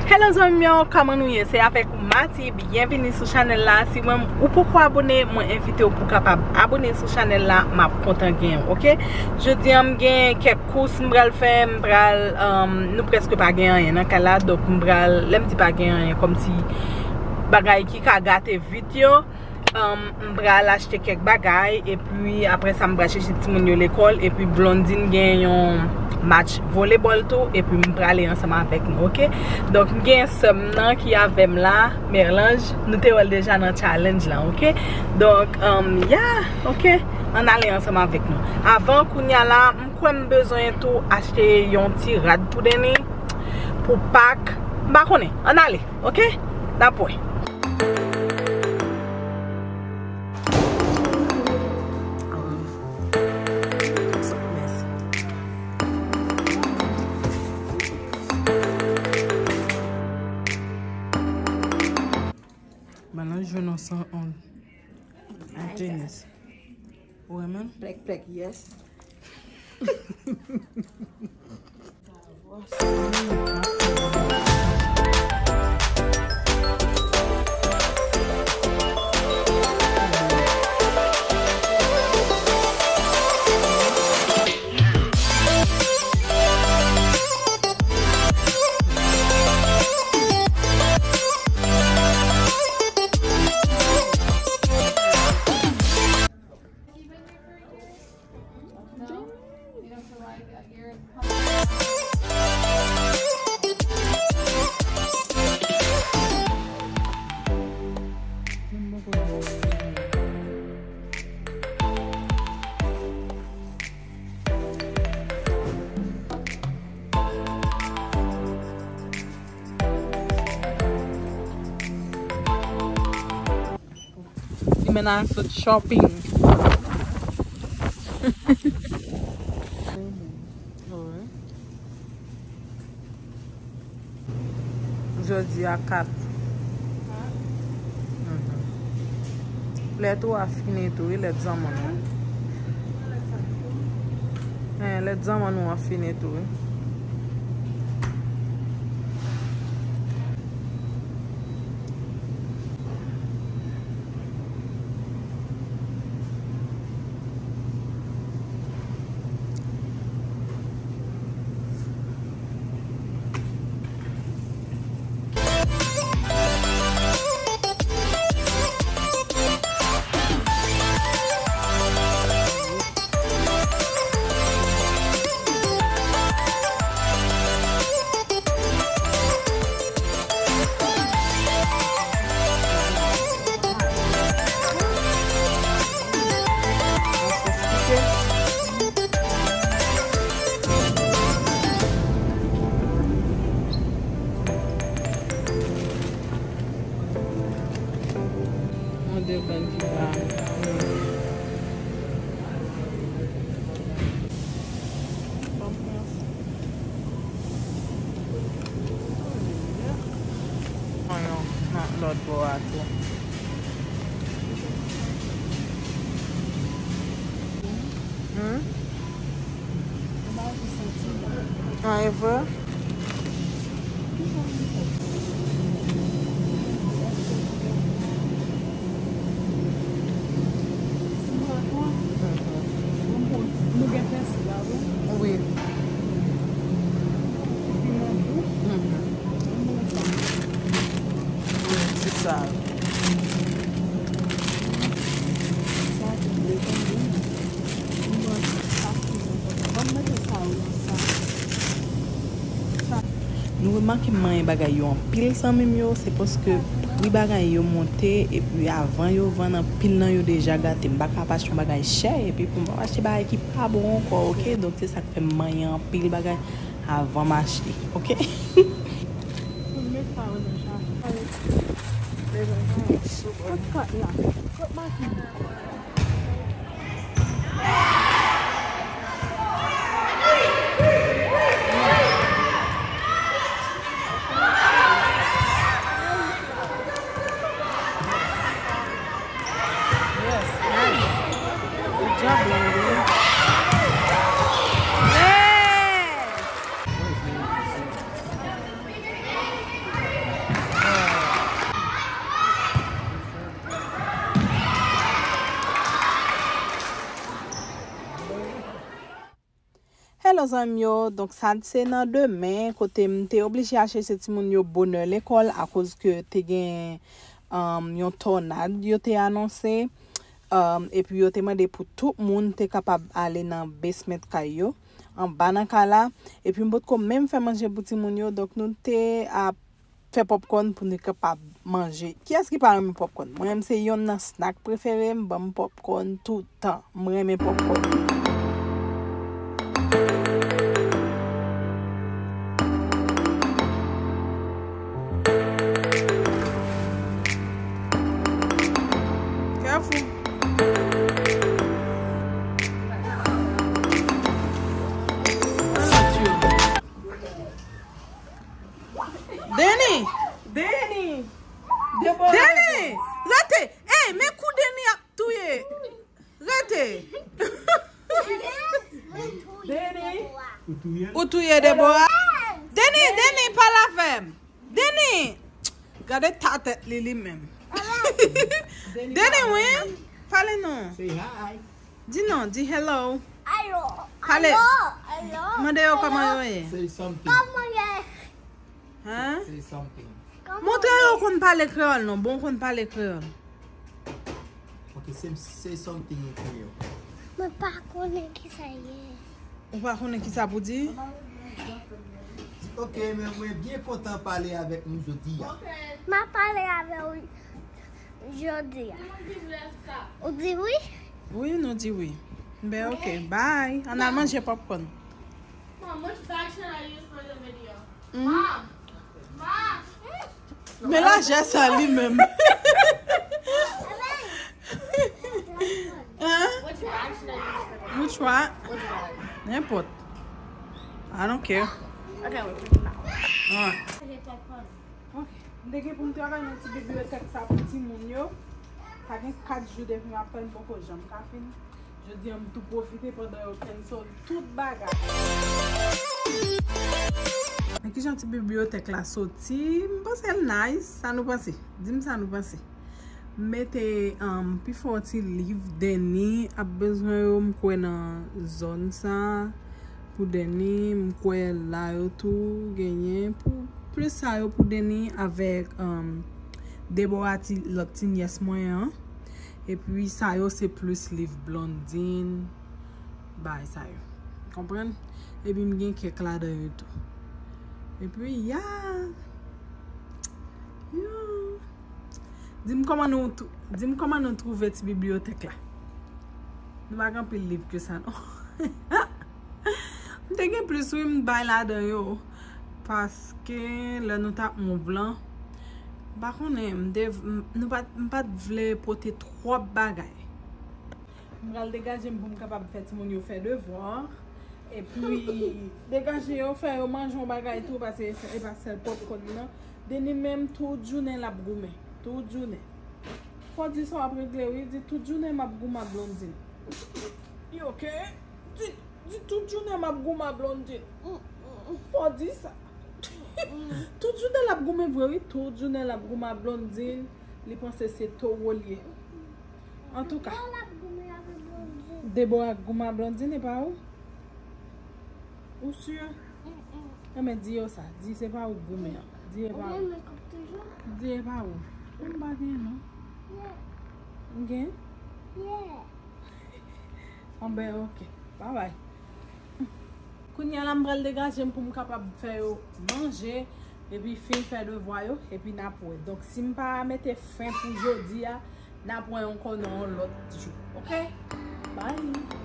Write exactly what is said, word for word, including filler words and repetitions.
Hello zanmi m yo, kòman nou ye? Se avèk ou Mati, byenvini sou chanèl la. Si mwen ou poko abone, mwen envite w pou w kapab abone sou chanèl la, m ap kontan gen w, oke? Jodi a m gen kèk kous m pral fè, m pral, um, nou prèske pa gen anyen nan kay la, donk m pral, lè m di pa gen anyen, kòmsi bagay ki ka gate vit yo. Um, m pral achte kèk bagay, epi apre sa m pral chèche timoun yo lekòl, epi Blondine gen yon match volebòl tou, epi m prale ansanm avèk nou, oke? Donk, m gen sè m nan ki avè m la, Merlange, nou te wè l deja nan challenge lan, oke? Donk, um, yeah, oke? Ann ale ansanm avèk nou. Avan, kounye a la, m kwè m bezwen tou achte yon ti rad pou Deni, pou Pak, m pa konnen. Ann ale. Oke? N ap wè. Balan jwenn yon san onz. An tenis. Ou renmen l? Plèk, plèk, yes. Li mennen al sot shopping. Jodi a kat. Mhm. Lèt ou a fini tou, wi, lèt zanmann ou. Hein, lèt zanmann ou an fini tou, wi. Yon de bann ki pa. Yon nan lòt bò a tou. Hmm? An, e vre? Wi. Mhm. Wi, se sa. Nou remake m manyen bagay yo anpil, zanmi m yo, se paske pri bagay yo monte, epi avan yo vann anpil nan yo deja gate. M pa ka ap achte yon bagay chè, epi pou m ap achte bagay ki pa bon ankò, oke? Donk se sa k fè m manyen anpil bagay avan m achte, oke? Kot kat la? Kot maki? Yes, nice. Good job, Blondie. Yeah! Yon de bann ki pa. Zanmi yo, donk sa se nan demen, kote m te oblije al chèche timoun yo bonè lekòl akoz ke te gen, um, yon tònad yo te anonse. Um, epi yo te mande pou tout moun te kapab ale nan basement kay yo, anba nan kay la. Epi m potko menm fè manje pou timoun yo, donk nou te ap fè popcorn pou nou kapab manje. Kiyès ki pa renmen popcorn? Mwen menm se yonn nan snack prefere m, ban m popcorn toutan. Mwen renmen popcorn. Careful. Deni! Deni! Deni! Rete! Ey, men kou Deni ap touye! Rete! Deni! Ou touye Debora? Deni, Deni, pale avè m! Deni! Gade ta tèt li, li menm. Deni, wi! Pale non! Say hi. Di non, di hello. Alo. Pale. Alo. Alo. Mande yo kòman yo ye. Say something. Kòman ye? Hein? Say something. Montre yo konn pale kreyòl non. Bon konn pale kreyòl. Ok, say, say something in Creole. Mwen pa konnen ki sa ye. Ou pa konnen ki sa pou di? Ok, men mwen byen kontan pale avèk nou jodi a. M a pale avè w jodi a. Ou di wi? Wi, nou di wi. Ben, ok, bye. Ann al manje popcorn. Mom, which bag should I use for the video? Mom! Mom! Men lajè sa li menm. Hein? Which bag should I use for the video? Which what? Which bag? Nenpòt. I don't care. Okay, we're picking that one. Alright. Ok. M te gen pou m travay nan ti bibliyotèk sa pou timoun yo. Sa gen kat jou depi m ap fè l, m poko janm ka fini. Jodi a m tou pwofite pandan yo cancel tout bagay. Men kijan ti bibliyotèk la soti? M panse l nice. Sa nou panse? Di m sa nou panse. M mete, um, pifò ti liv Deni ap bezwen yo, m kwè nan zòn sa. Pou Deni, m kwè la yo tou genyen. Pou plis sa yo pou Deni avèk, um, Debora ti, lòt ti nyès mwen an. Epi sa yo se plis liv Blondine, bagay sa yo. Konprann? Epi m gen kèk ladan yo tou. Epi, ya! Ya! Di m kòman nou tou-, di m kòman nou twouve ti bibliyotèk la. Nou pa gen anpil liv ke sa, non. M te gen plis, wi, m bay ladan yo. Paske lè nou t ap move lan, m pa konnen, m te, m, nou pa, m pa t vle pote twòp bagay. M pral degaje m pou m kapab fè timoun yo fè devwa. Epi, degaje yo, fè yo manje yon bagay tou, paske e pa sèl popcorn nan. Deni menm, tout jounen l ap goumen. Tout jounen. Fò di sa w ap regle, wi. Di tout jounen m ap goumen ak Blondine. You okay? Di, di tout jounen m ap goumen ak Blondine. Fò di sa. Tout jounen l ap goumen vre, wi. Tout jounen l ap goumen ak Blondine. Li panse se towo l ye. Antouka. Debora ap goumen ak Blondine, e pa ou? Ou si? Enben, di yo sa. Di se pa ou k goumen an. Di e pa ou. Di e pa ou. Ou m pa gen non. M gen? Anben, ok. Bye bye. Kounye a la, m pral degaje m pou m kapab fè yo manje, epi fin fè devwa yo, epi n ap wè. Donk, si m pa mete fen pou jodi a, n ap wè ankò nan yon lòt jou. Ok? Bye!